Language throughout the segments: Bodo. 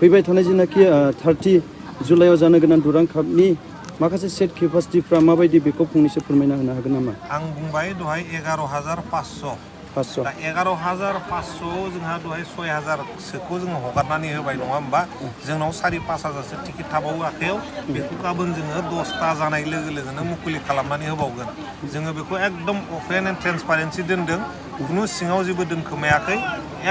फैबाय थानाय जेनाखि 30 जुलाइआव जानो गोनां दुरां कापनि माखासे सेट केपासिटिफ्रा माबायदि बेखौ फंनैसो फोरमायना होनो हागोन नामा? आं बुंबाय दहाय 11,500 दा 11,500 जोंहा दहाय 6,000सोखौ जोङो हगारनानै होबाय नङा होमबा जोंनाव 4,000-5,000सो टिकेट थाबावो आखायाव बेखौ गाबोन जोङो 10ता जानाय लोगो लोगोनो मुकुलि खालामनानै होबावगोन जोङो बेखौ एकदम अपेन एन्ड ट्रेन्सपारेन्सि दोनदों खुनु सिङाव जेबो दोनखोमायाखै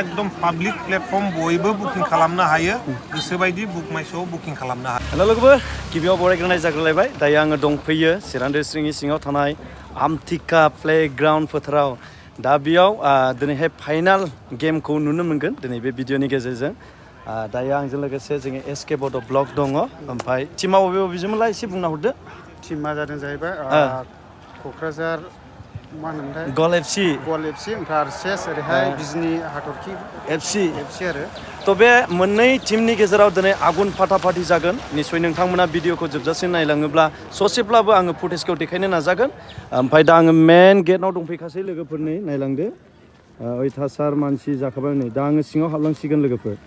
एकदम पाब्लिक प्लेटफर्म बयबो बुकिं खालामनो हायो गोसोबायदि बुक माइ श'आव बुकिं खालामनो हायो। हेल' लोगोफोर गिबियाव बरायग्रोनाय जाग्रोलायबाय दायो आङो दंफैयो चिरां डिस्ट्रिक्टनि सिङाव थानाय आमथिका प्लेग्राउन्ड फोथाराव दा बेयाव दिनैहाय फाइनाल गेमखौ नुनो मोनगोन दिनै बे भिडिअनि गेजेरजों दायो आंजों लोगोसे जोङो एसके बड' ब्लक दङ ओमफ्राय टिमा बबे बबेजोंमोनला एसे बुंना हरदो। टिमा जादों जाहैबाय क'क्राझार मा होनोमोनथाय गल एफसि ओमफ्राय सेस ओरैहाय बिजनि हाथरखि एफसि आरो थ' बे मोननै टिमनि गेजेराव दिनै आगुन फाटाफाटि जागोन निस्सय नोंथांमोना भिडिअखौ जोबजासिम नायलाङोब्ला ससेब्लाबो आङो फुटेजखौ देखायनो नाजागोन ओमफ्राय दा आङो मेन गेटआव दंफैखासै लोगोफोरनि नायलांदो अयथासार मानसि जाखाबाय नै दा आङो सिङाव हाबलांसिगोन लोगोफोर।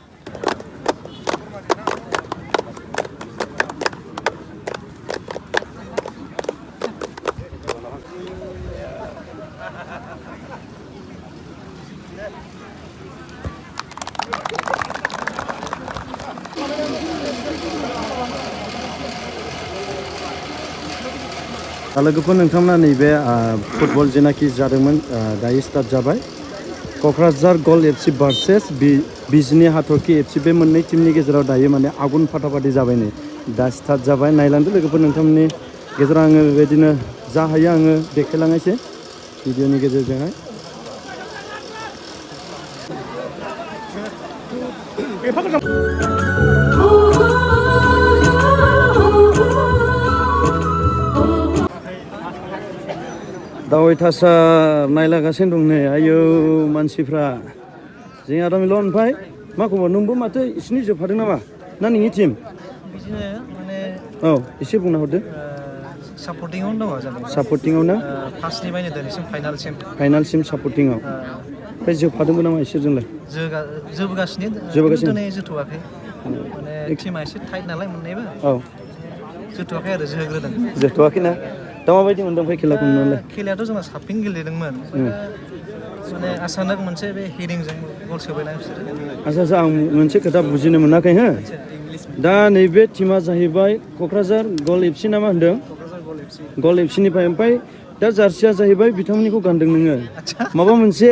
लोगोफोर नोंथांमोना नैबे फुटबल जेनाखि जादोंमोन दायो स्टार्ट जाबाय क'क्राझार गल एफसि भार्सेस बिजनि हाथरखि एफसि बे मोननै टिमनि गेजेराव दायो माने आगुन फाटाफाटि जाबाय नै दा स्टार्ट जाबाय नायलांदो लोगोफोर नोंथांमोननि गेजेराव आङो बेबायदिनो जा हायो आङो देखायलांनोसै भिडिअनि गेजेरजोंहाय। दा अयथासार नायलागासिनो दं नै आयौ मानसिफ्रा जोंहा आदामिल' ओमफ्राय मा खबर नोंबो माथो इसिनि जोबफादों नामा ना नोंनि टिम? बिदिनो माने औ एसे बुंना हरदो। सापर्टिंआवनो दङ जेनेबा सापर्टिंआव ना फार्स्टनिफ्रायनो दिनैसिम फाइनालसिम सापर्टिंआव ओमफ्राय जोबफादोंबो नामा इसोरजोंलाय? जोबोगासिनो दिनै जोथ'वाखै माने टिमा एसे टाइट नालाय मोननैबो औ जोथ'वाखै आरो जोग्रोदों जोथ'वाखैना दा माबायदि मोनदों ओमफ्राय खेलाखौ नुनानै? खेलायाथ' जोंना साबसिन गेलेदोंमोन माने आसानक मोनसे बे हेडिंजों गल सोबायना बिसोरो। आচ্ছা आं मोनसे खोथा बुजिनो मोनाखै हो दा नैबे टिमा जाहैबाय क'क्राझार गल एफसि ना मा होनदों? गल एफसिनिफ्राय ओमफ्राय दा जार्सिया जाहैबाय बिथांमोननिखौ गानदों नोङो माबा मोनसे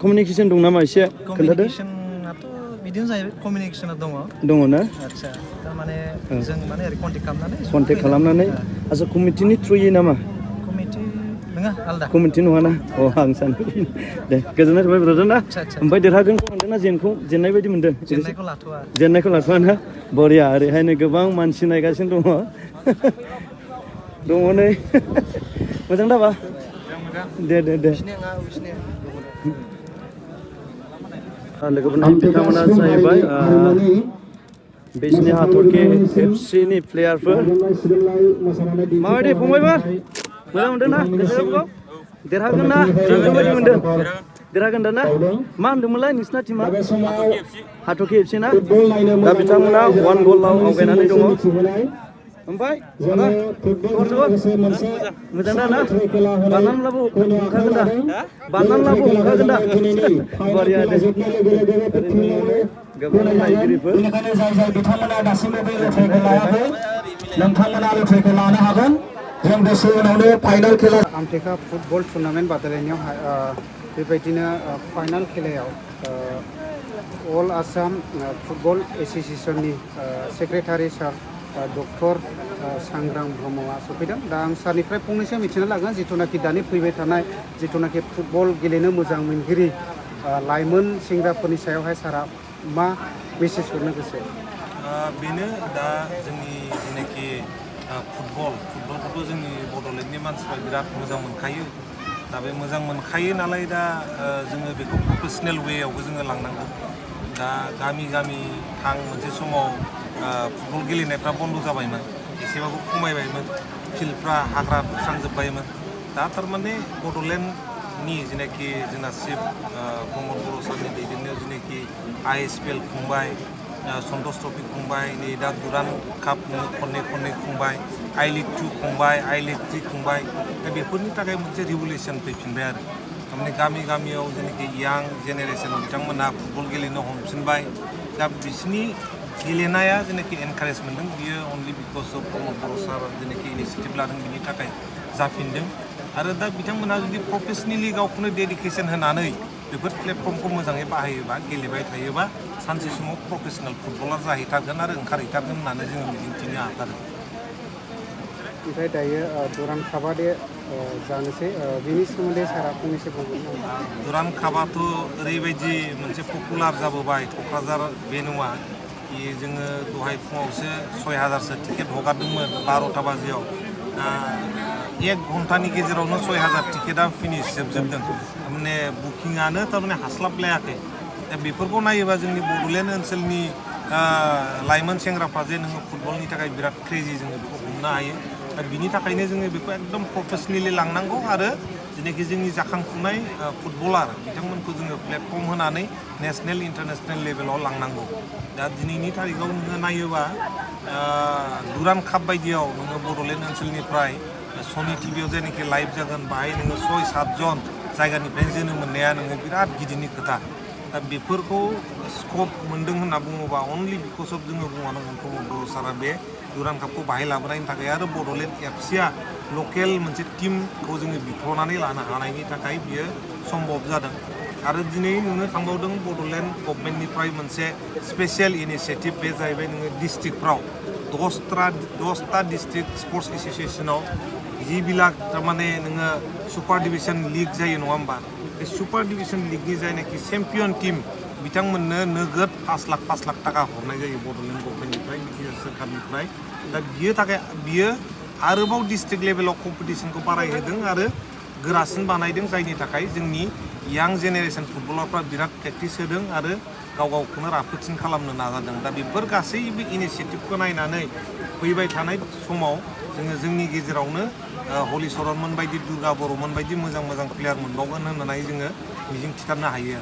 कमिउनिकेसन दं नामा एसे खोन्थादो। कमिउनिकेसनाथ' बिदिनो जाहैबाय कमिउनिकेसना दङ ना आदसा थारमाने जों माने ओरै कन्टेक्ट खालामनानै आচ্ছা कमिटिनि थ्रुयै नामा? कमिटि नङा आलदा कमिटि नङाना अ आं सानदों दे गोजोननाय थाबाय ब्रादार ना ओमफ्राय देरहागोनखौ मोनदोंना जेननाय बायदि मोनदों? जेननायखौ लाथ'वा ना बरिया ओरैहायनो गोबां मानसि नायगासिनो दङ नै मोजां दाबा दे लोगोफोरनि बिथांमोना जाहैबाय बिजनि हाथरखि एफसिनि प्लेयारफोर माबायदि फंबायफोर मोजां मोनदों ना गोसोफोरखौ देरहागोन ना जेनगोन बायदि मोनदों? देरहागोन दा ना मा होनदोंमोनलाय नोंसिना टिमा? हाथरखि एफसि ना दा बिथांमोना 1 गलाव आवगायनानै दङ ओमफ्राय आदा खबर सबर मोजां दा ना बारनानैब्लाबो हमखागोन दा बरिया दे गोबां नायगिरिफोर बिथांमोना दासिमबो बे ल'थारिखौ लायाखै नोंथांमोना ल'थारिखौ लानो हागोन जों दसे उनावनो फाइनाल खेला आमटेका फुटबल टुर्नामेन्ट बादायलायनायावहाय बेबायदिनो फाइनाल खेलायाव अल आसाम फुटबल एस'सिएशननि सेक्रेटारि सार डक्टर सांग्रां ब्रह्मआ सफैदों दा आं सारनिफ्राय फंनैसो मिथिना लागोन जिथुनाखि दानि फैबाय थानाय जिथुनाखि फुटबल गेलेनो मोजां मोनगिरि लाइमोन सेंग्राफोरनि सायावहाय सारा मा मेसेज हरनो गोसो? बेनो दा जोंनि जेनाखि फुटबलखौथ' जोंनि बड'लेण्डनि मानसिफ्रा बिराद मोजां मोनखायो दा बे मोजां मोनखायो नालाय दा जोङो बेखौ प्रफेसनेल वेयावबो जोङो लांनांगौ दा गामि थां मोनसे समाव फुटबल गेलेनायफ्रा बन्द' जाबायमोन एसेबाबो खमायबायमोन फिल्डफ्रा हाग्रा बुस्रांजोब्बायमोन दा थारमाने बड'लेण्डनि जेनाखि जोंना चिफ प्रमद बर' सारनि दैदेननायाव जेनाखि ISPL खुंबाय सन्टोष ट्रफी खुंबाय नै दा दुरान काप खननै खुंबाय आई लीग 2 खुंबाय आई लीग 3 खुंबाय दा बेफोरनि थाखाय मोनसे रिभलिउसन फैफिनबाय आरो थारमाने गामियाव जेनाखि यां जेनेरेसन बिथांमोनहा फुटबल गेलेनो हमफिनबाय दा बिसिनि गेलेनाया जेनाखि एनकारेज मोनदों बियो अनलि बिकज अफ प्रमद बर' सार जेनाखि इनिशिएटिभ लादों बिनि थाखाय जाफिनदों आरो दा बिथांमोनहा जुदि प्रफेसनेलि गावखौनो डेडिकेसन होनानै बेफोर प्लेटफर्मखौ मोजाङै बाहायोबा गेलेबाय थायोबा सानसे समाव प्रफेसनेल फुटबलार जाहैथारगोन आरो ओंखारहैथारगोन होननानै जोङो मिजिंथिनो हाथारो। ओमफ्राय दायो दुरान कापआ दे जानोसै बिनि सोमोन्दै सारा फंनैसो बुंगोन नामा? दुरान कापआथ' ओरैबायदि मोनसे पपुलार जाबोबाय क'क्राझार बे नङा जोङो दहाय फुङावसो 6000सो टिकेट हगारदोंमोन 12टा बाजियाव 1 घन्टानि गेजेरावनो 6000 टिकेटआ फिनिश जोबजोबदों थारमाने बुकिंआनो थारमाने हास्लाबलायाखै दा बेफोरखौ नायोबा जोंनि बड'लेण्ड ओनसोलनि लाइमोन सेंग्राफ्रा जे नोङो फुटबलनि थाखाय बिराद क्रेजि जोङो बेखौ हमनो हायो दा बिनि थाखायनो जोङो बेखौ एकदम प्रफेसनेलि लांनांगौ आरो जेनाखि जोंनि जाखांफुनाय फुटबलार बिथांमोनखौ जोङो प्लेटफर्म होनानै नेसनेल इन्टारनेसनेल लेभेलाव लांनांगौ दा दिनैनि थारिखआव नोङो नायोबा दुरान काप बायदियाव नोङो बड'लेण्ड ओनसोलनिफ्राय सनि टिभियाव जेनाखि लाइभ जागोन बाहाय नोङो 6-7 जन जायगानिफ्रायनो जोनोम मोननाया नोङो बिराद गिदिरनि खोथा दा बेफोरखौ स्कप मोन्दों होनना बुङोबा अनलि बिकज अफ जोङो बुंनांगोन प्रमद बर' सारा बे दुरान कापखौ बाहाय लाबोनायनि थाखाय आरो बड'लेण्ड एफसिआ लकेल मोनसे टिमखौ जोङो बिख्ल'नानै लानो हानायनि थाखाय बियो सम्भब जादों आरो दिनै नुनो थांबावदों बड'लेण्ड गभर्नमेन्टनिफ्राय मोनसे स्पेसियेल इनिशिएटिभ बे जाहैबाय नोङो डिस्ट्रिक्टफ्राव 10टा डिस्ट्रिक्ट स्पर्ट्स एस'सिएसनाव जिबिलाक थारमाने नोङो सुपार डिभिजन लिग जायो नङा होमबा बे सुपार डिभिजन लिगनि जायनाखि चेम्पियन टिम बिथांमोननो नोगोद 5 लाख थाखा हरनाय जायो बड'लेण्ड गभर्नमेन्टनिफ्राय बिटिआर सोरखारनिफ्राय दा बियो आरोबाव डिस्ट्रिक्ट लेभेलाव कम्पिटिसनखौ बारायहोदों आरो गोरासिन बानायदों जायनि थाखाय जोंनि यां जेनेरेसन फुटबलारफ्रा बिराद प्रेक्टिस होदों आरो गावखौनो राफोदसिन खालामनो नाजादों दा बेफोर गासैबो इनिशिएटिभखौ नायनानै फैबाय थानाय समाव जोङो जोंनि गेजेरावनो हलिचरनमोन बायदि दुर्गा बर'मोन बायदि मोजां प्लेयार मोनबावगोन होननानै जोङो मिजिं थिथारनो हायो।